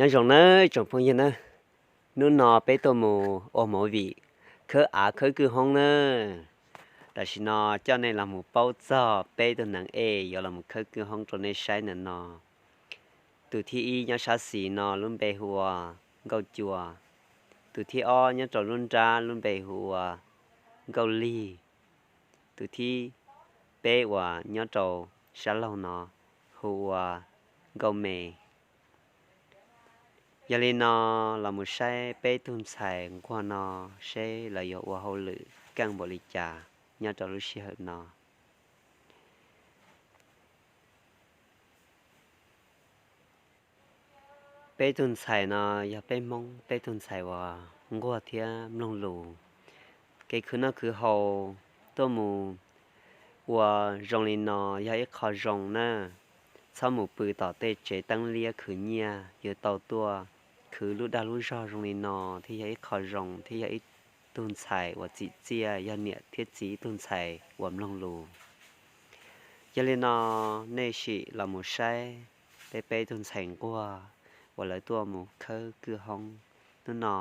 Nyob zoo nawb tsoom phooj ywg na, hnub no peb tuaj mus ua movie khawb av khawb kwj hoob na. Tam sim no coj nej los mus paub txog peb tug neev ej yuav los mus khawb kwj hoob rau nej saib ntawm no. Tus thib ib nyob sab xis no lub npe hu ua Nkauj Cua. Tus thib ob nyob rau lub nrab lub npe hu ua Nkauj Lig. Tus thib peb uas nyob rau sab laug no hu ua Nkauj Me. Yog li no los mus saib peb tug ntxhais nquag no seb lawv yuav ua hauj lwm keej npaum li cas nyob rau lub sij hawm no. Peb tug ntxhais no yog peb Hmoob peb tug ntxhais uas nquag thiab mloog lus. Kev khwv noj khwv haus tuaj mus ua zoo li no yog ib qho zoo na. Txhob mus pw tom tej tsev teeb liab khwv nyiaj, yuav tau tuaj khwv lub dag lub zog zoo li no thiaj yog ib qho zoo thiab yog ib tug ntxhais uas txim txiaj, yog niam thiab txiv ib tug ntxhais uas mloog lus. Yog li no nej sim los mus saib peb peb tug ntxhais nquag uas lawv tuaj mus khawb kwj hoob. Hnub no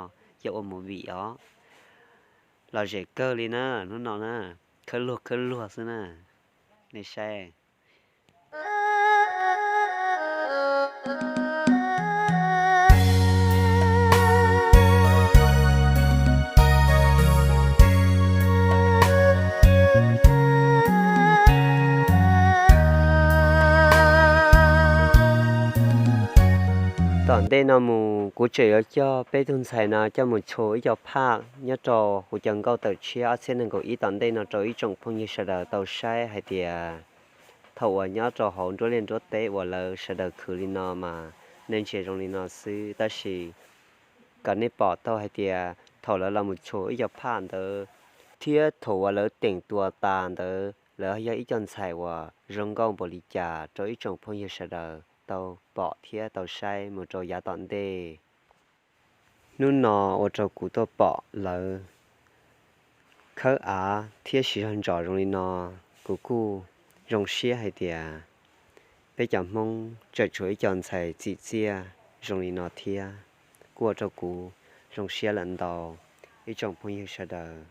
yog ua movie os, lom zem kawg li na. Hnub no na, khawb luag khawb luag xwb na, nej saib. Tom ntej no mus kuv tseem yuav coj peb tug ntxhais no coj mus tshum ib co phaj nyob rau kuv cov nkauj tawm tshiab ob txhiab nees nkaum ib tom ntej no rau ib tsoom phooj ywg sawv daws tau saib hais tias thaum uas nyob rau hauv nruab liaj nruab teb uas lawv sawv daws khwv li no mas nej ntsia zoo li no xwb, tab sis kom nej pom tau hais tias thaum lawv los mus tshum ib co phaj ntawd thiab thaum uas lawv teem tua tas ntawd lawv yog ib co ntxhais uas zoo nkauj npaum li cas rau ib tsoom phooj ywg sawv daws tau pom thiab tau saib mus rau yav tom ntej. Hnub no ua rau kuv tuaj pom lawv khawb av thiab siv zog ntsos zoo li no, kuv kuj zoo siab hais tias peb cov Hmoob tseem tshuav ib co ntxhais txim txiaj zoo li no thiab, kuj ua rau kuv zoo siab lawm ntau ib tsoom phooj ywg sawv daws.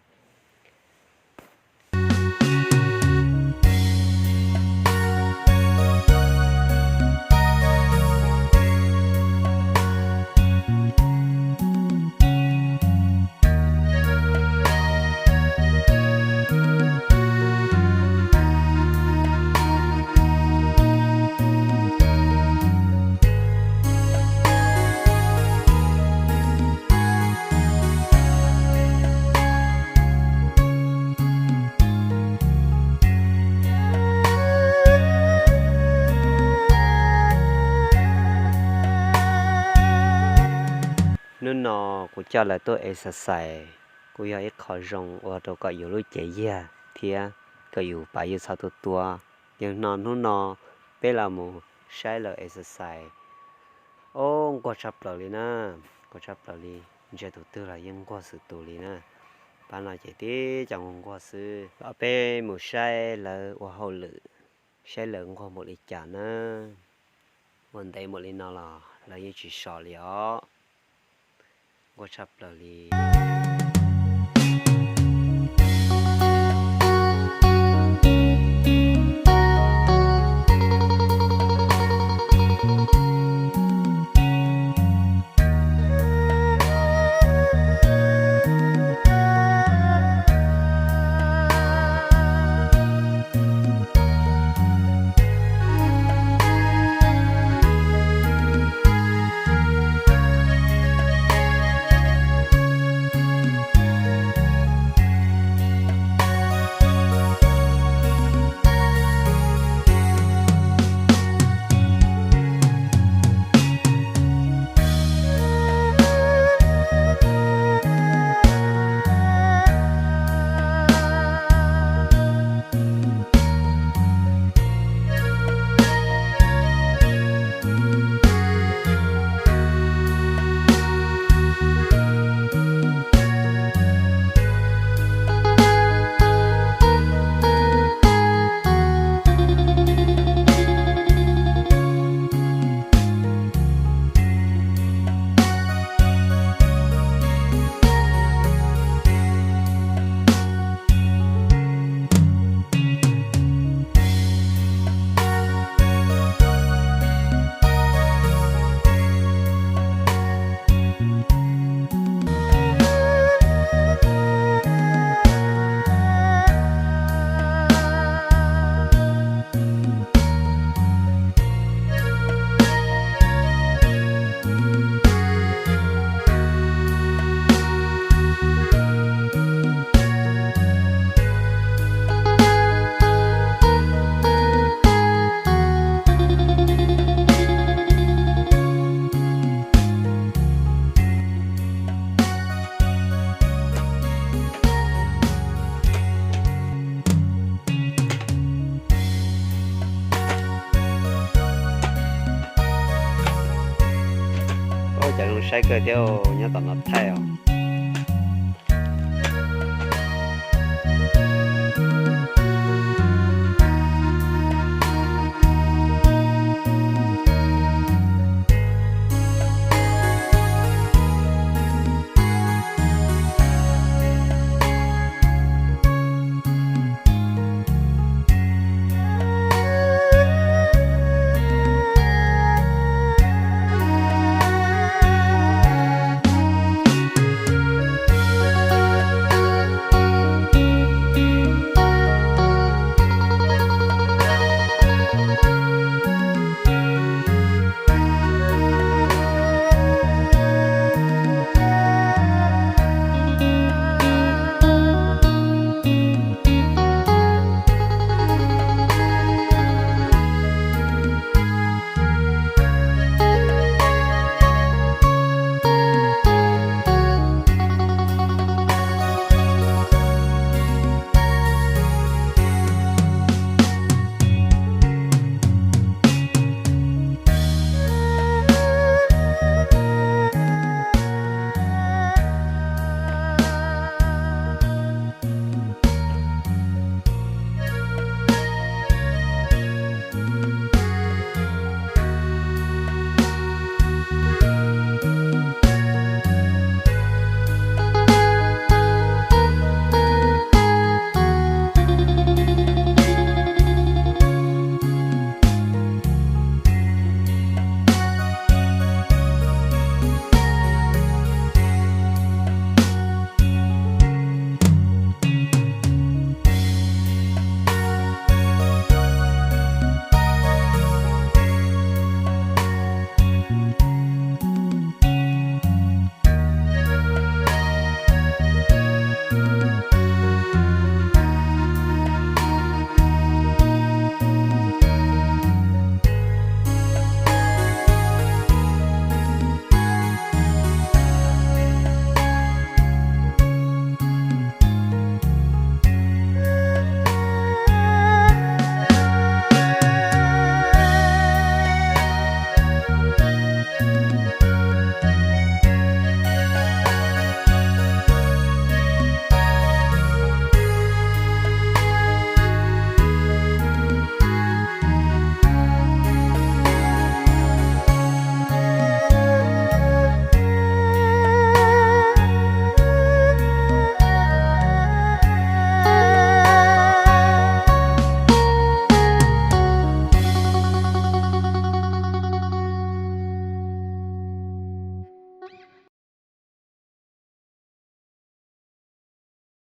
Hnub no kuv coj lawv tuaj exercise, kuj yog ib qho zoo ua rau kom yus lub cev yiag thiab kom yus pav yus txhov tua tua. Yog no hnub no peb los mus saib lawv exercise. Ob, nquag tshaj plaws li na, nquag tshaj plaws li, ntsia tus twg los yeej nquag xwm tus li na. Pab no ces tib co nquag nquag xwb. Peb mus saib lawv ua hauj lwm, saib lawv nquag npaum li cas na. Ua ntev npaum li no los lawv yeej tsis so li os. Nquag tshaj plaws li. Cas zoo saib kawg thiab, nyob tom no thaij os.